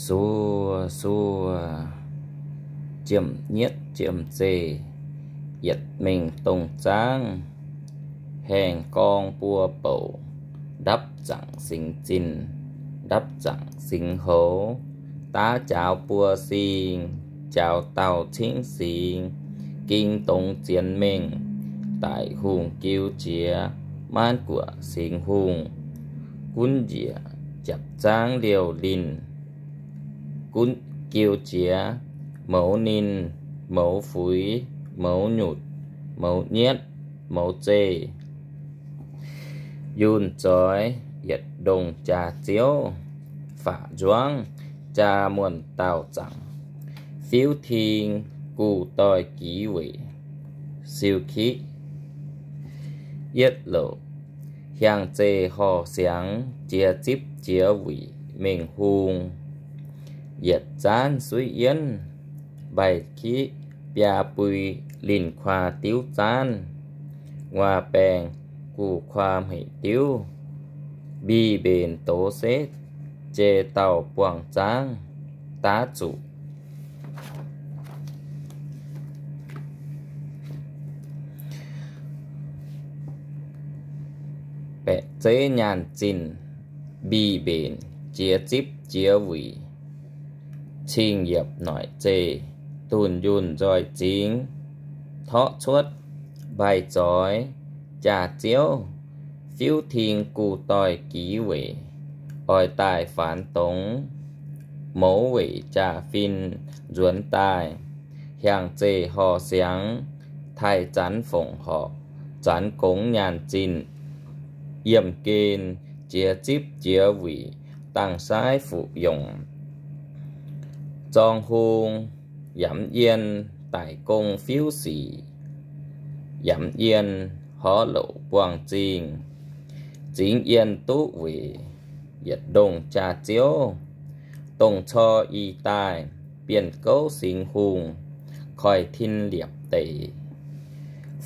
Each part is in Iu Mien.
Suov suov, jiem-nyietv jiem-zeih, yietc mengh dongh zaangv, haengh gorng buo bouc, ndapv zaangc singx zinh, ndapv zaangc singx houx, daav jaaux buo sing, jaaux dauh cingv singx, ging dongx zienx mengh, daic hungh jiu jiex, maanv guoqv singx hungh, gunv njiec japc zaangv liouh linh, gunv jiu jiex, mouz ninh, mouz fuix, mouz nyutc, mouz nyietv, mouz zeih. Yunh zoix yietc ndongh jaax-ziouv, faqv nzuangv jaa muonh daauh zaangc, fiuv-ting guh doix giv weic, siou kiqv yietv louc, hiaangx zeih horh siangx jiex zipv jiex wuic mengh hungh, yietc zaanv suiv yienv, mbaih kiqv biaa bui linh kuaa diuv zaanv, nguaaz baengh guh kuaa hmeic diuv, mbih mbenc doz setv, jei dauh buangh zaangv daav zuqc baeqc zeiv nyaanh zinh, mbih mbenc jiex zipv jiex wuic, cing-yiepc noic zeih, dunh yunh nzoih zingx, torqv cuotv mbaih zoix jaax-ziouv, fiuv-ting guh doix giv weic, oix daaih faanx dongx, mouz weic jaa-fin nzuonx daaih, hiaangx zeih horh siangx, taaih zanx fongc horc, zanx gongx nyaanh zinh, yiemh gen jiex zipv jiex wuic, dangh saaiv fuqv yongc, zorng hung yamv yien, daic gong fiuv sic, yamv yien horv louc buangh zingh, zingx yien duqv weic yietc ndongh jaax-ziouv, dongh cor i daaih, bienh gouv singx hungh, koiv tin liepc deic,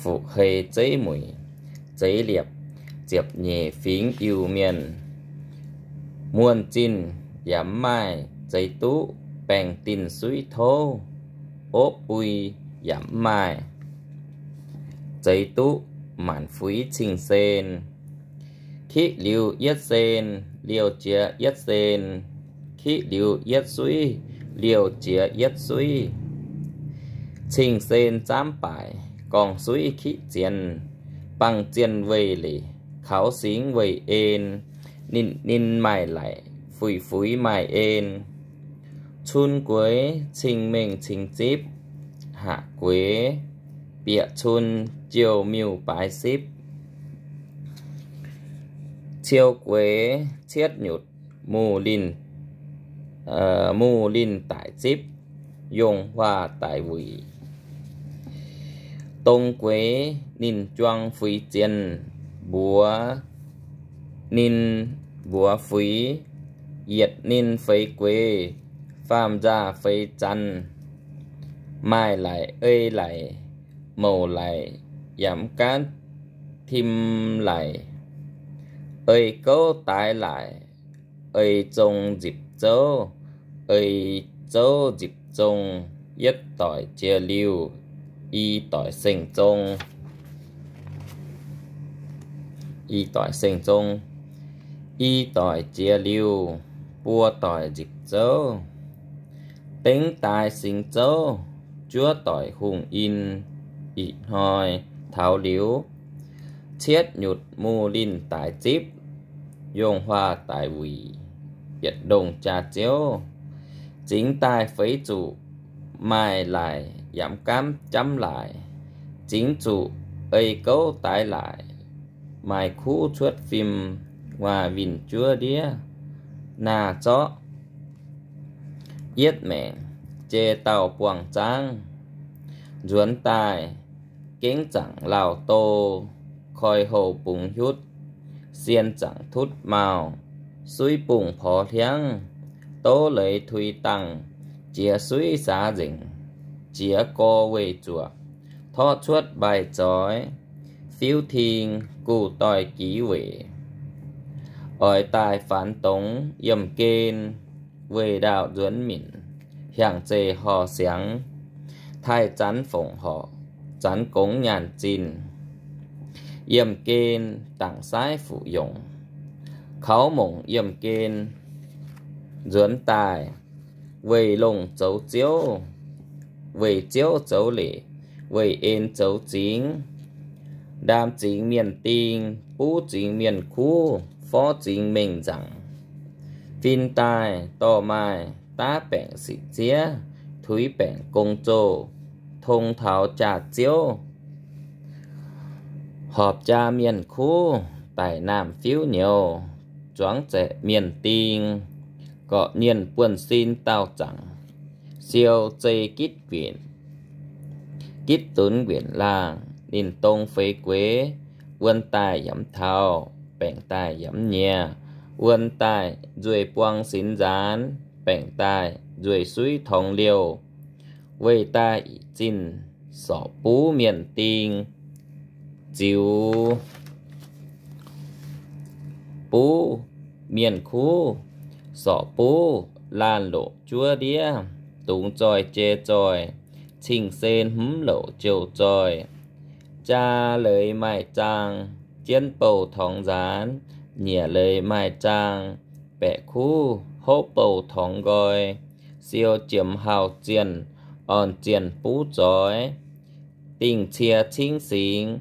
fuqv hei zeiv muic, zeix liepc ziepc nyeic fingx Iu-Mienh, muonh zinh yaac mv maaih zeix duqv baengh dinh suiv touv, opv bui yaac mv maaih zeix duqv maanc fuix cing-sen. Kiqv liuz yietv sen, liouh jiex yietv sen, kiqv liuz yietv suiv, liouh jiex yietv suiv. Cing-sen zaamv baaic, gorngv suiv kiqv zienx, bangh zienh weih leic, kaux singx weih en, ninh ninh maaih laic, fuix fuix maaih en. Cun gueix cing-mengh cing-zipv, haac gueix bieqc cun jiou miuc baaix sipv. Ciou gueix cietv nyutc, muh linh, muh linh daic zipv, yongh huaah daic wuic. Dong gueix ninh juang fuix zienh, mbuox ninh mbuox fuix, yietc ninh feix gueix, faam nzaah feix zanc, maaih laic ei laic, mouc laic, yaac mv gaanv tim laic, ei gouv daix laic, ei zong nzipc zouv, ei zouv nzipc zong, yietv doic jiex liuh, i doic seng zong, i doic seng zong, i doic jiex liuh, buo doic nzipc zouv, dengv daaix singx zouv, juov doic hungh in, ih hnoi taux liuz, cietv nyutc muh linh daic zipv, yongh huaah daic wuic, yietc ndongh jaax-ziouv, zingx daaih feix zuqc, maaih laic yaac mv gaamv jamv laic, zingx zuqc ei gouv daix laic, maaih kuv cuotv fim, nguaaz winh juov ndiev, naah zorqv yietv maengc, jei dauh buangh zaangv, nzuonx daaih, gengv zaangc lauh do, koi houh bungx hiuv, sien zaangc tutv maauh, suiv bungx porx hliangv, dov leiz tui dangh, jiex suiv saax nzengc, jiex gorx weih zuoqc, torqv cuotv mbaih zoix, fiuv-ting guh doix giv weic, oix daaih faanx dongx yiemh gen, weih ndaauh nzuonx minc, hiaangx zeih horh siangx, taaih zanx fongc horc, zanx gongx nyaanh zinh, yiemh gen dangc saaiv fuqv yongc, kaux mongc yiemh gen nzuonx daaih, weih longh zoux ziouv, weih ziouv zoux leic, weih en zoux zingx, ndaam zingx mienh ding, buv zingx mienh kuv, forv zingx mengh nzaangc, fin daaih dorh maaih daav baengc sic ziev, tuix baengc gong zoh, tong taux jaax-ziouv, horpc jaa mienh kuv, daic naamh fiuv nyouz, zuangx zaeqc mienh ding, gorqv nienh buonv-sin daauh zaangc, siou zei gitv nquinc, gitv zunx nquinc laangh, ninh dong feix gueix, wuon daaih yamv taux, baengc daaih yamv nyiex, wuon daaih nzueih buang sinx nzaanx, baengc daaih nzueih suiv torngx liouh, weih daaih ih zinh sorc buv mienh ding, ziux buv mienh kuv, sorc buv laanh loqc juov ndiev, dungx zoih jei zoih, cing-sen hmz louc jouh zoih, jaa leiz maaih zaang, jienv bouh torngx nzaanx, nyiec leiz maaih zaang, baeqc kuv hopv bouh torngx nqoi, siou jiemx haauh zienh, orn zienh buv zoix, dingh cie cingv singx,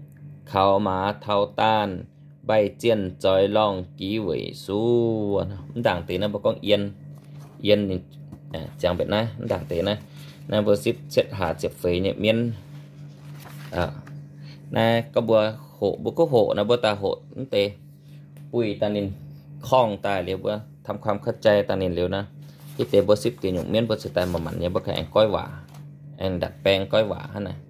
kaux maaz taux daanh, mbaih zienh zoix lorngh giv weic suv. Mv ndaangc deix naaiv mbuo gorngv yien, yien ninh ziangx mbenc naaiv, mv ndaangc deix naaiv, naaiv mbuo sipv cietv hlaax ziepc feix nyei mienv. Naaiv gorngv mbuo hoqc, mbuo gorngv hoqc naaiv, mbuo daaih hoqc mv deix, buih daaih ninh, korngh daaih liuz mbuo ทำความเข้าใจ daaih ninh liuz naaiv, hitv deix mbuo sipv deix nyungc mienv mbuo ceix daaih manc-manc nyei, mbuo ganh aengx goiv waac, aengx ดัดแปลง goiv waac hnangv naaic.